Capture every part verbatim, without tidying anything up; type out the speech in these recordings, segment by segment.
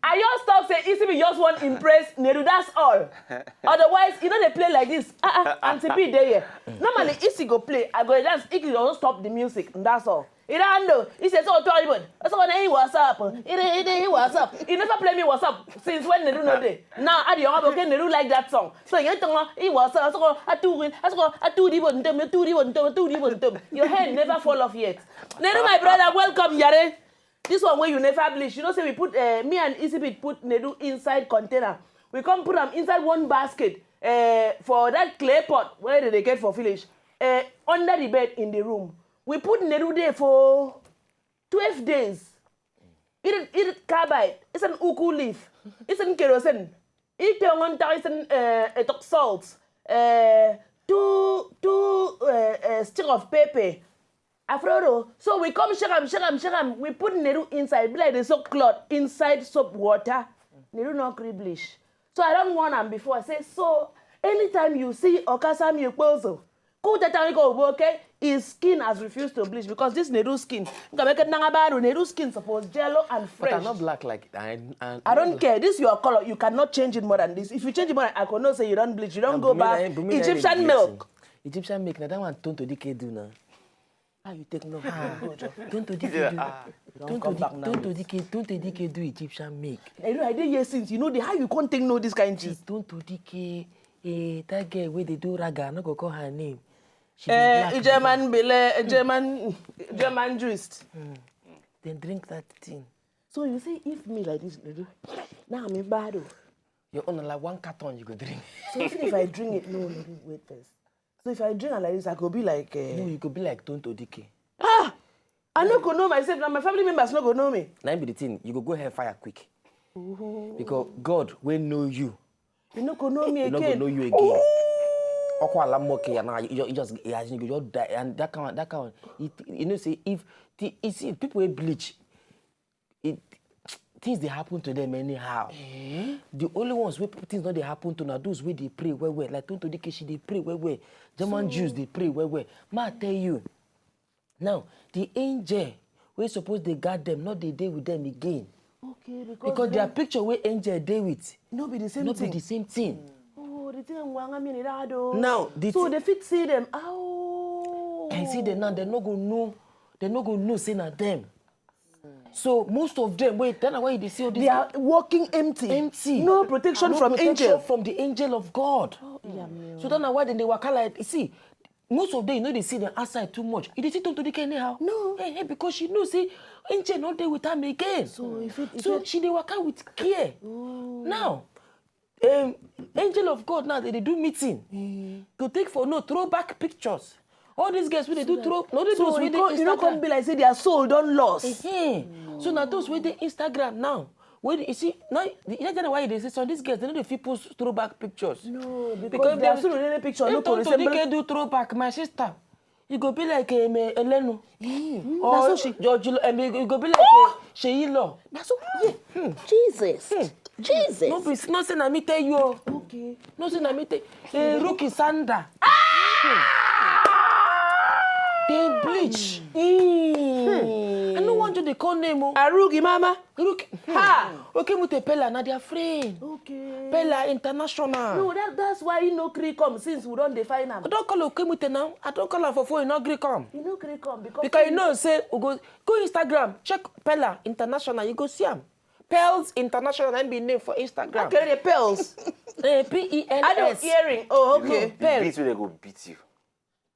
I just talk say Isibi just wan impress Nedu, that's all. Otherwise, you know they play like this. Uh-uh, Auntie B dey here. Normally, Isi go play, I go dance, Iki go stop the music, and that's all. You don't know. He said, "So, Tori, but so when he was up, he did, he did, he was up." He never play me was up since when Nedu no dey. Now, Adi Young, okay, Nedu like that song. So you think he was up, so I do it, I go, I do the one, I do the one, I do the one. Your head never fall off yet. Nedu, my brother, welcome, Yare. This one where you never bleach. You know, say we put, uh, me and Isibit put Nedu inside container. We come put am inside one basket, uh, for that clay pot where they get for village, uh, under the bed in the room. We put Nedu there for twelve days. It, it carbide. It's an uku leaf. It's an kerosene. It on, it's an, uh, a salt. Uh, two, two, uh, uh, stick of pepper. Afrodo. So we come shake am, shake am, shake am. We put Nedu inside. Be like they soak cloth inside soap water. Nedu no gree bleach. So I don't want am before. I say, so anytime you see Okasami Okposo, Kuteta Rico Oboke, his skin has refused to bleach because this Nedu skin, Nedu skin supposed yellow and fresh. But I'm not black like I. I, I don't care. This is your color. You cannot change it more than this. If you change it more, I could not say you don't bleach. You don't go back. Egyptian milk. Egyptian milk. Now that one Tonto Dike do now. How you take no? Ah, Tonto Dike do. Tonto Dike do Egyptian milk. I know. I dey here since. You know the how you can't take no this kind thing. Tonto Dike. Eh, that girl where they do raga, I no go call her name. She be black before. German belle, German, German juice. Then drink that thing. So you see, if me like this, Nedu, now I'm in bad. Your own na like one carton you go drink. So you see, if I drink it, no, no, wait first. So if I drink am like this, I go be like, uh... No, you go be like Tonto Dike. Ah! I no go know myself. Now my family members no go know me. Na im be the thing. You go go hellfire quick. Because God wey know you, you no go know me again. He no go know you again. Ọkụ ala mmụọ ke ya na, you, you just, you just die. And that kind, that kind, you, you know, say if the, you see, people wey bleach, it, things dey happen to them anyhow. The only ones wey things no dey happen to na those wey dey pray well well. Like Tonto Dike, she dey pray well well. German Jews dey pray well well. Ma tell you, now the angel wey suppose dey guard them no dey dey with them again. Okay, because their picture wey angel dey with no be the same thing. No be the same thing. Oh, the thing wanga me need that though. Now, the... So they fit see them. Oh. And see them now, they no go know. They no go know say na them. So most of them, wait, then why you dey see all this? They are walking empty. Empty. No protection from angel. No protection from the angel of God. Oh, yeah, man. So that's why they dey waka like, you see, most of them, you know, they see them outside too much. You dey see Tonto Dike anyhow? No. Eh, eh, because she know say angel no dey with am again. So if it, if... So it, she dey waka with care. Oh. Now, um, angel of God now, they dey do meeting. Eh. To take for no throwback pictures. All these girls wey dey do throw, no, they do wey dey Instagram. So you no come be like say their soul don lost. Eh, eh. So now those wey dey Instagram now, wey dey, you see, now, the, you know why they say some these girls, they no dey fit post throwback pictures. No, because their soul, the picture no go resemble. If Tonto Dike do throwback, my sister, you go be like, um, uh, Elenu. Eh, or na so she, George Lo-, um, you go be like, uh, Seyi Law. Na so, yeah. Jesus. Jesus. No be, no say na me tell you. Okay. No say na me tell you. Eh, Ruki Sanda. They bleach. I no want you to call name. Arugi mama. Ruki. Ha. Okay, Mute Pella, na their friend. Okay. Pella International. No, that, that's why he no gree come since we don define am. I don call Okemute now. I don call am for phone, he no gree come. He no gree come because you know say we go, go Instagram, check Pella International, you go see am. Pearls International, na be name for Instagram. Okay, the Pearls. Eh, P E L S. I don't hearing. Oh, okay. You know, the beat wey they go beat you.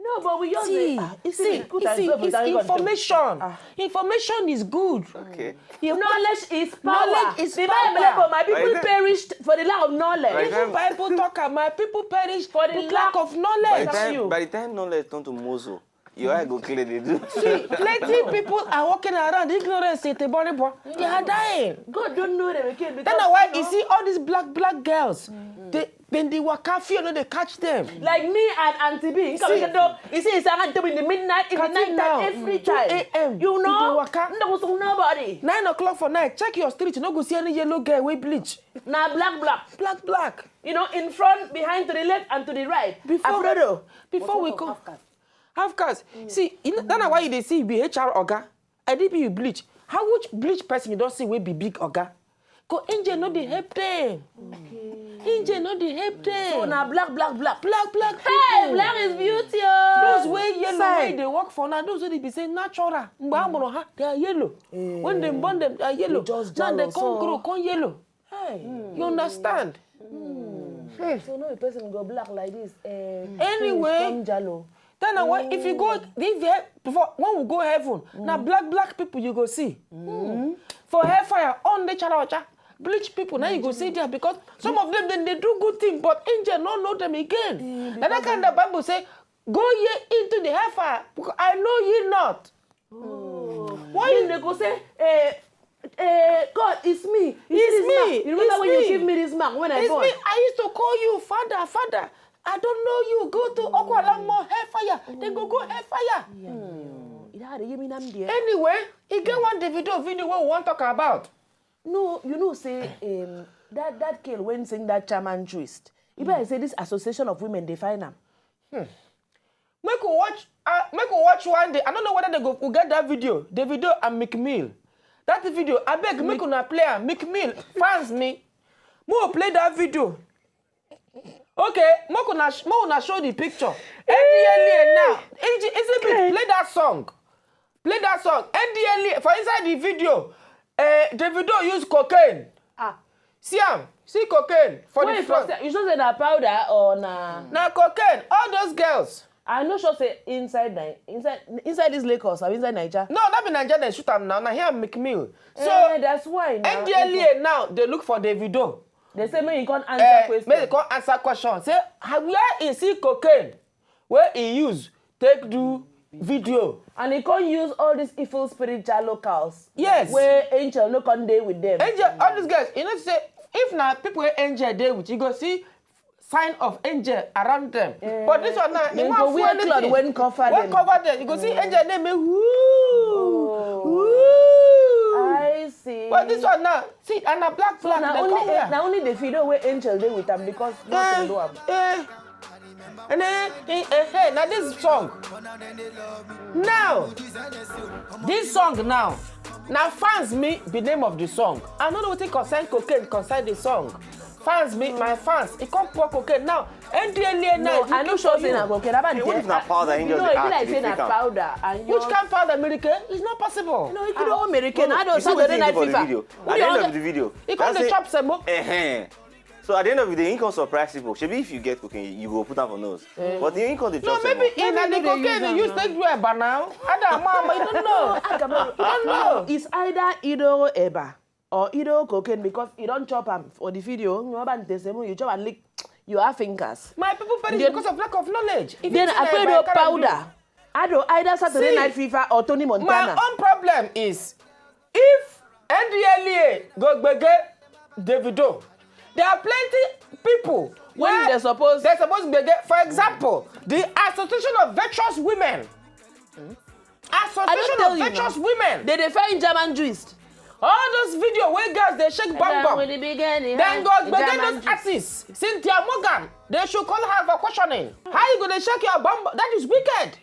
No, but we just see, ah, you see, it's information. Information is good. Okay. Knowledge is power. Knowledge is power. The Bible, my people perished for the lack of knowledge. Even Bible talk am, my people perish for the lack of knowledge. By the time, by the time knowledge turn to muzzle, your eye go clear, they do. See, plenty people are walking around, ignorance is a boy. They are dying. God don't know them again because, that's why you see all these black, black girls. They, then they waka, fear no dey catch them. Like me and Auntie B. See, you see, it's Auntie B in the midnight, in the night time, every time. Two A M. You know? They waka. Nobody. Nine o'clock for night, check your street, you no go see any yellow girl wey bleach. Na black, black. Black, black. You know, in front, behind, to the left, and to the right. Before, before we come, half caste. See, you know, that's why you dey see be H R oga. I D P you bleach. How much bleach person you don see wey be big oga? Ko angel no dey help them. Angel no dey help them. So na black, black, black. Black, black Hey, people. Black is beauty. Oh. Those wey yellow Say. Wey dey work for now, those wey dey be say natural. Mgbe a mụrụ ha, they are yellow. When dem born them, they are yellow. They just Now they jealous, come so. Grow, come yellow. Hey. You understand? So no, a person go black like this. Uh, Anyway. Come jalo. Then na when if you go if you, before when we go heaven, na black black people you go see. For hellfire, only chara ocha, bleach people. Now you go see there because some of them then they do good thing, but angel no know them again. Na that kind of Bible say, "Go ye into the hellfire, because I know ye not." Why you dey go say, eh, eh, God, it's me. You see It's this me. Mark? You remember It's when me. You give me this mark when I It's born? Me. I used to call you father, father. I don't know you. Go to Okwalamo hellfire. They go go hellfire. Ida da yi mi nan biye. Anyway, e get one Davido video wey we wan talk about. No, you know say um, that that girl when sing that Chairman Twist. If I say this association of women, they find am. Make we watch. Uh, make we watch one day. I don't know whether they go we get that video. Davido and Meek Mill. That video. I beg make una play am. Meek Mill fans me. Make we play that video. Okay, make una sh- make una show the picture. N D L E A now. Is it play that song? Play that song. N D L E A for inside the video. Uh, Davido use cocaine. Ah, See am, see cocaine for the wait, front. You sure say na powder or na? Na cocaine. All those girls. I no sure say inside na inside inside this Lagos or inside Naija. No, not be Nigeria they shoot am now. Na here Meek Mill. So Eh, that's why na. N D L E A now they look for Davido. They say make you come answer Eh, question. Make they come answer question. Say how, where is he cocaine? Where he use take do video? And he come use all these evil spirit jalo girls. Yes. Where angel no come dey with them. Angel, all these girls, you know say if na people wey angel dey with, you go see sign of angel around them. But this one now, They you go want wear anything. Cloth when cover When them. Cover them, you go see angel name me woo, woo. I see. But this one now, see, and a black So black. na They only come here. Na only the video where angel dey with am because nothing do am. Eh, and then, eh, eh, hey, now this song. Now, this song now. Now fans me be name of the song. I don't know what concern cocaine concern the song. Fans me, my fans. It come pour cocaine now. N D L E A now. No, I no sure say na cocaine. About Hey, what if na powder? Angel No, dey e be act, like dey say na fake am. Powder and Which yours- kind powder, America? It's not possible. No, you don't American. I You don't see say wetin they he do for night the fever. Video. Who At dey the end order- of the video, He come that's dey it. Chop some more. Ehen. So at the end of the day, he come surprise people. Shebi if you get cocaine, you go put am for nose. But he come dey No, chop some maybe more. in na the Maybe they cocaine use you use am take do eba now. Ada mama, you don't know. You don't know. It's either Ido Eba or Ido cocaine because you don't chop am for the video. You have an tesemu, you chop and lick your fingers. My people perish Then- because of lack of knowledge. If Then you say na Akpedo Eba, you cannot do. Powder. Ado either Saturday See. Night Fever or Tony My Montana. Own problem is if N D L E A go gbege Davido, there are plenty people When wey they suppose- they suppose gbege. For example, the Association of Virtuous Women. I Association don't tell of you Virtuous now. Women. They dey find German juice. All those video where girls they shake bum bum. With the big head, Then go the gbege German those juice. Artists. Cynthia Morgan, they should call her for questioning. How you gonna shake your bum bum? That is wicked.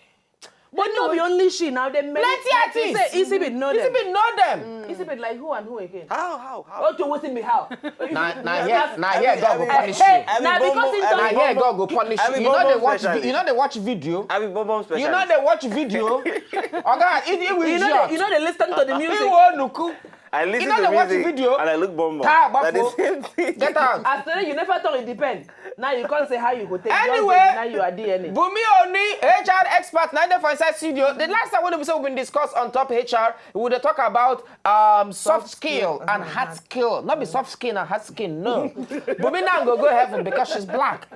But no be only she now. They many Plenty artists. Say Isi bin know them. Isibit know them. Isi bin like who and who again? How, how, how? Oh, to wetin be how? Na na here na here God go I punish mean, you. Hey, I mean, na bum because bum, he I talk- Na mean, here bum God go bum. Punish I you. mean, You know bum they bum watch. specialist. You know they watch video. I be bum bum You know specialist. They watch video. Oga, you you You know, idiot. they, you know they listen to the music. Iwo nuku. I listen You know to they watch music video. And I look bum bum. Ka That is gbafo. Same thing. Get out. As today you never talk it depend. Now you can't say how you go take. Just Anyway, say now you are D N A. Bumi Oni, H R expert, now dey for inside studio. The last time when we say we been discuss on top H R, we dey talk about um soft skill and hard skill. Not be soft skin and hard skin, no. Bumi now go go heaven because she's black.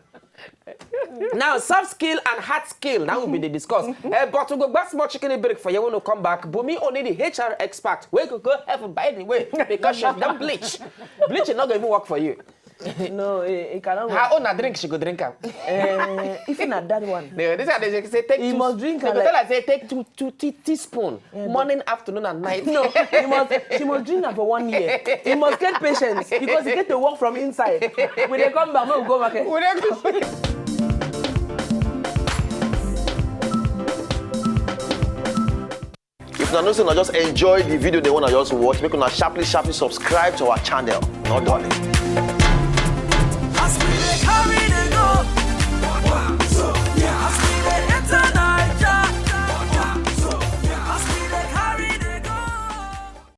Now soft skill and hard skill now we be dey discuss. Eh, but we go back small chicken break for you when we come back. Bumi Oni the H R expert. We go go heaven by the way because she's done bleach. Bleach is not gonna even work for you. No, it, it cannot work. Her own na drink she go drink am. Eh, if not that one. No, this one they say take He two. Must drink They am go like- tell her say take two two tea, teaspoon Yeah, but- morning, afternoon, and night. No, he must, she must drink am for one year. He must get patience because he get to work from inside. When they come back, no go market. We dey go. If una know say una just enjoy the video they wanna just watch, make una sharply sharply subscribe to our channel. No darling.